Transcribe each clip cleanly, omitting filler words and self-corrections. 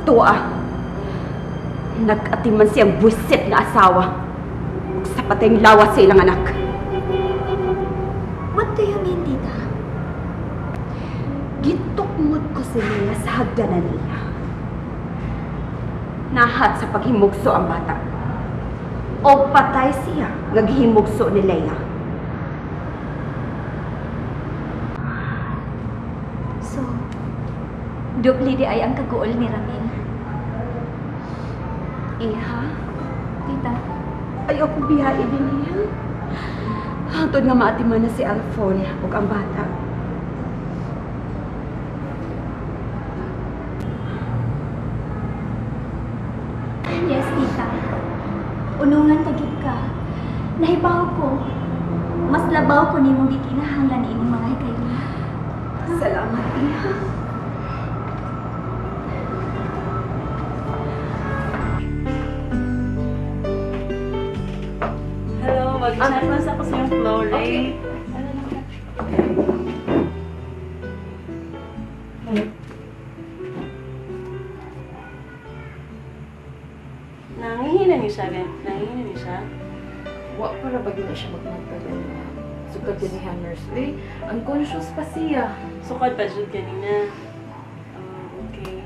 atoa. Nag-atiman siyang buwisit nga asawa. Ug sa patayng lawas sa ilang anak. What do you mean, tita? Gitukmod ko si Lea sa hagdanan niya. Nahat sa paghimugso ang bata. O patay siya nga gihimugso ni Lea. So, dupli di ay ang kaguol ni Ramil. Iha, Tita, ayoko biyae din niya. Hangtod nga maatiman na si Alfon ug ang bata. Yes, tita. Unungan tagit ka. Nahibaw ko. Mas labaw ko nimong gikinahanglan ining mga higayuna. Salamat, Iha. Hello, mag-chat lang sa ako sa iyong flow rate. Okay. Nangihina niyo siya, Ben? Nangihina niyo siya? Wa para ba yun na siya magmagtagal na. Sukad din niya, nurse. Eh, unconscious pa siya. Sukad pa jud kanina. Okay.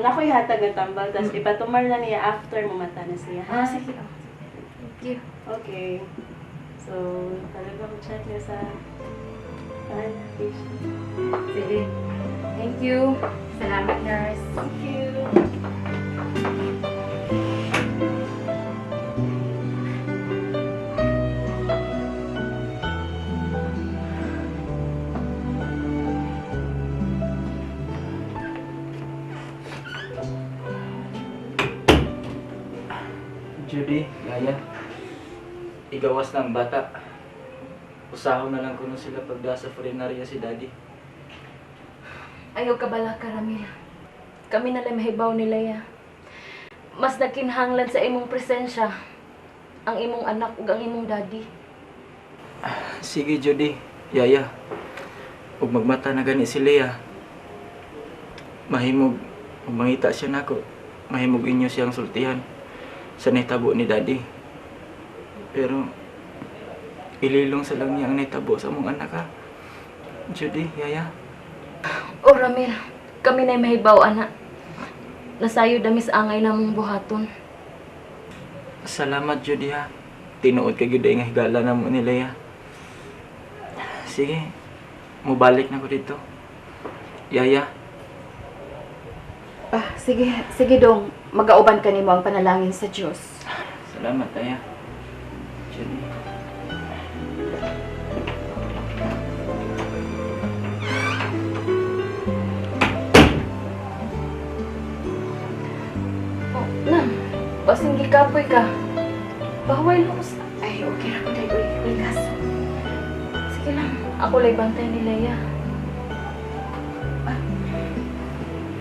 Nakoy hatag ng tambal, tapos ipatumar na niya after mamata na siya. Ha? Ah, sige. Thank you. Okay. So, talaga ko chat niya sa patient. Sige. Thank you. Salamat, nurse. Thank you. Judy, Yaya, igawas ng bata. Usaho na lang kuno sila pagda sa forenarya si Daddy. Ayaw ka bala ka, Ramil. Kami na lang mahibaw ni Leia. Mas nagkinhanglan sa imong presensya ang imong anak ug ang imong daddy. Sige, Judy, Yaya. Ug magmata na gani si Leia. Mahimog, ug mangita siya nako. Mahimog inyo siyang sultihan sa nahitabo ni Daddy. Pero, ililong sa lang niya ang nahitabo sa mong anak, ha? Judy, Yaya. Oh, Ramil, kami na mahibaw, anak. Nasayo dami sa angay namong buhaton. Salamat, Judy, ha. Tinuod ka gyud ay nga higala na mo ni Leia. Sige, mubalik na ko dito. Yaya, Ah, sige, sige dong. Magauban ka nimo ang panalangin sa Dios. Salamat, Aya. Judy. Oh, na, basing gikapoy ka. Bawal mo sa... Ay, okay ra ko dai uy, uy kaso. Sige lang, ako lay bantay ni Leia.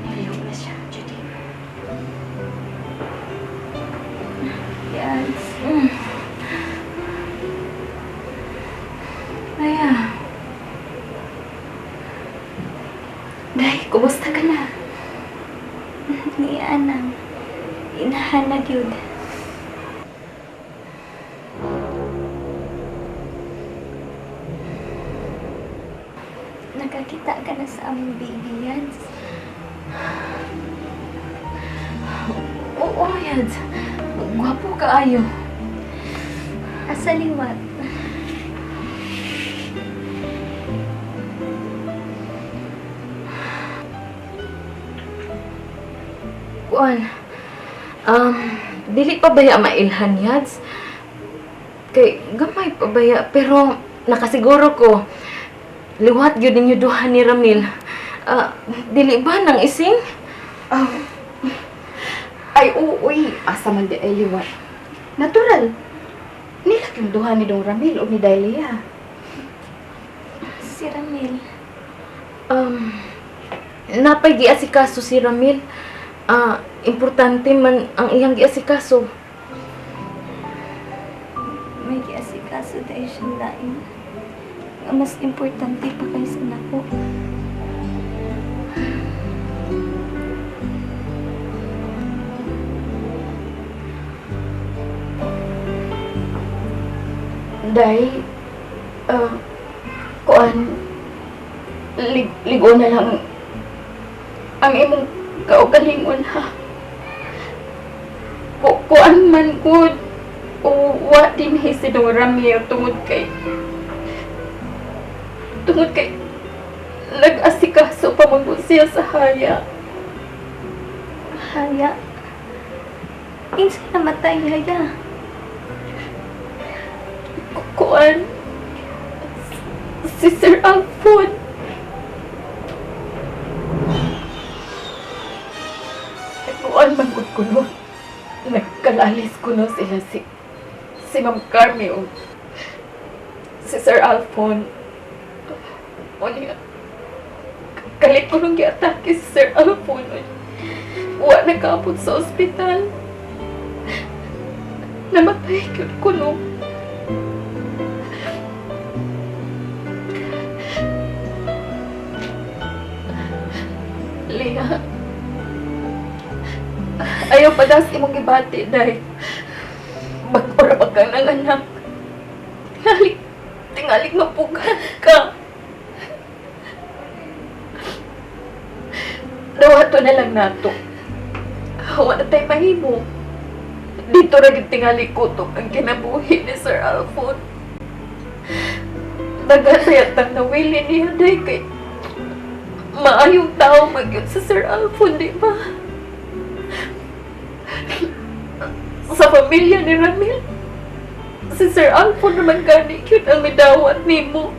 Nilihok na siya, Judy. Yes. Leia. Day, kumusta ka na? Ni Anang. Inahanag yun. Nakakita ka na sa among baby, Yans. Oo, Yads. Gwapo ka ayo. Asa liwat. Kuan. Dili pa baya mailhan, Yads? Kay gamay pa baya, pero nakasiguro ko liwat gyud ninyo duha ni Ramil. Ah, dili ba nang ising? Oh. Ay, uy, asa man di ay liwat. Natural. Nilak yung duha ni Dong Ramil o ni Dahlia. Si Ramil. Napay giasikaso si Ramil. Ah, importante man ang iyang giasikaso. May giasikaso dahil siyang lain. Nga mas importante pa kaysa nako. Day, kuan, ligo na lang ang imong kaugalingon, ha. Kuan man gud o wa din si Dong Ramil tungod kay nag-asikaso pa man gud siya sa haya. Haya. Kinsa namatay, haya? Kuan, si Sir Alfon. Kuan man gud kuno. Nagkalalis kuno sila si Ma'am Carmi o si Sir Alfon. Unya, kalit ko nung giatake si Sir Alfon. Wa nakaabot sa ospital. Namatay gyud kuno. Lia, ayaw padas imong gibati, dahil bag-o ra pa kang nanganak. Tingali, tingali mapughan ka. Dawato na lang nato. Wala tay mahimo. Dito ra gyud tingali kutob ang kinabuhi ni Sir Alfon. Daghan sayang nawili niya dahil kay maayong tao magyud sa Sir Alfon, di ba? Sa pamilya ni Ramil, si Sir Alfon naman gani yun ang midawat nimo.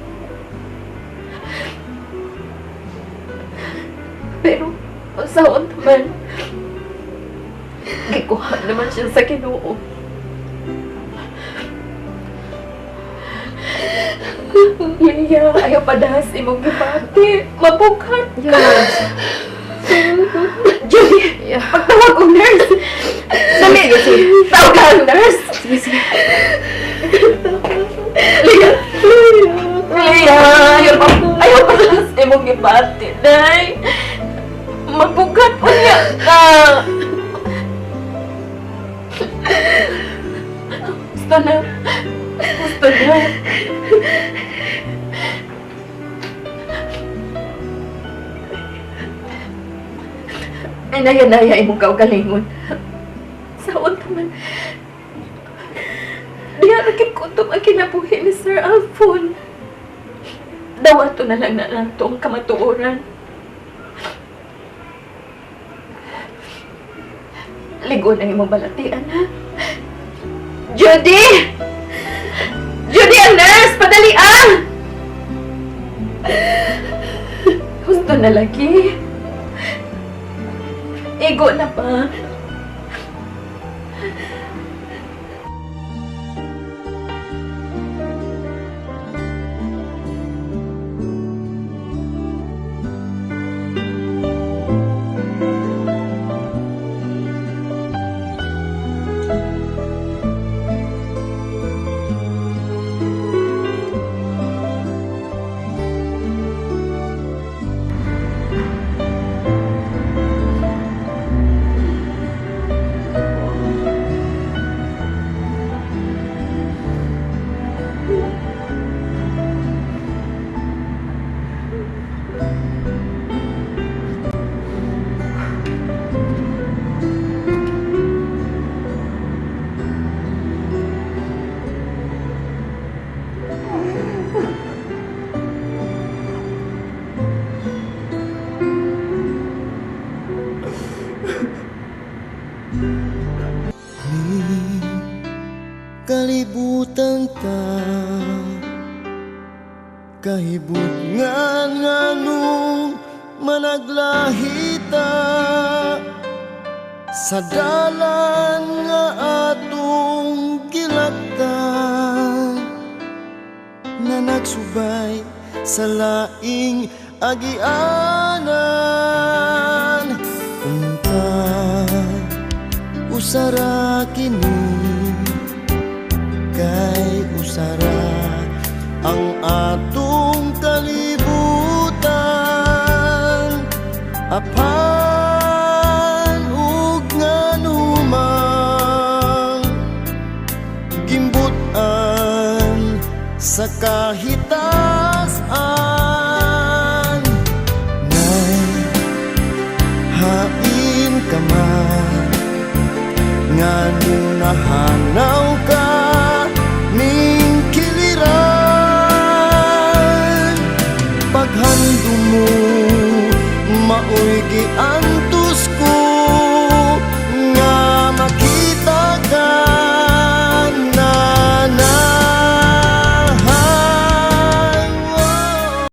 Pero, usaon naman, gikuha naman siya sa Ginoo. Lia, ayaw padahas imong gibati. Mabughat ka. Yads. Judy, pagtawag og nurse. Dali, tawag ang nurse. Sige, sige. Lia, Lia, ayaw pa padahas imong gibati, day. Mabughat unya ka. Gusto na. Gusto na. Inaya-naya imong kaugalingon. Saon man. Diha ra gyud kutob ang kinabuhi ni Sir Alfon. Dawato na lang na lang ang kamatuoran. Ligo na imong balatian, ha? Judy! Judy, ang nurse! Padali, ah! Gusto na lagi. Igo na pa. Kalibutan ta kahibutngan nganong managlahita sa dalan nga atong gilaktan na nagsubay sa laing agianan. Unta usara kini kay usara ang atong kalibutan, apan ug nganumang gimbut-an. kahitasan. Nay, hain ka man, nganong nahanaw ka ning kiliran? Paghandom mo, maoy giantuman.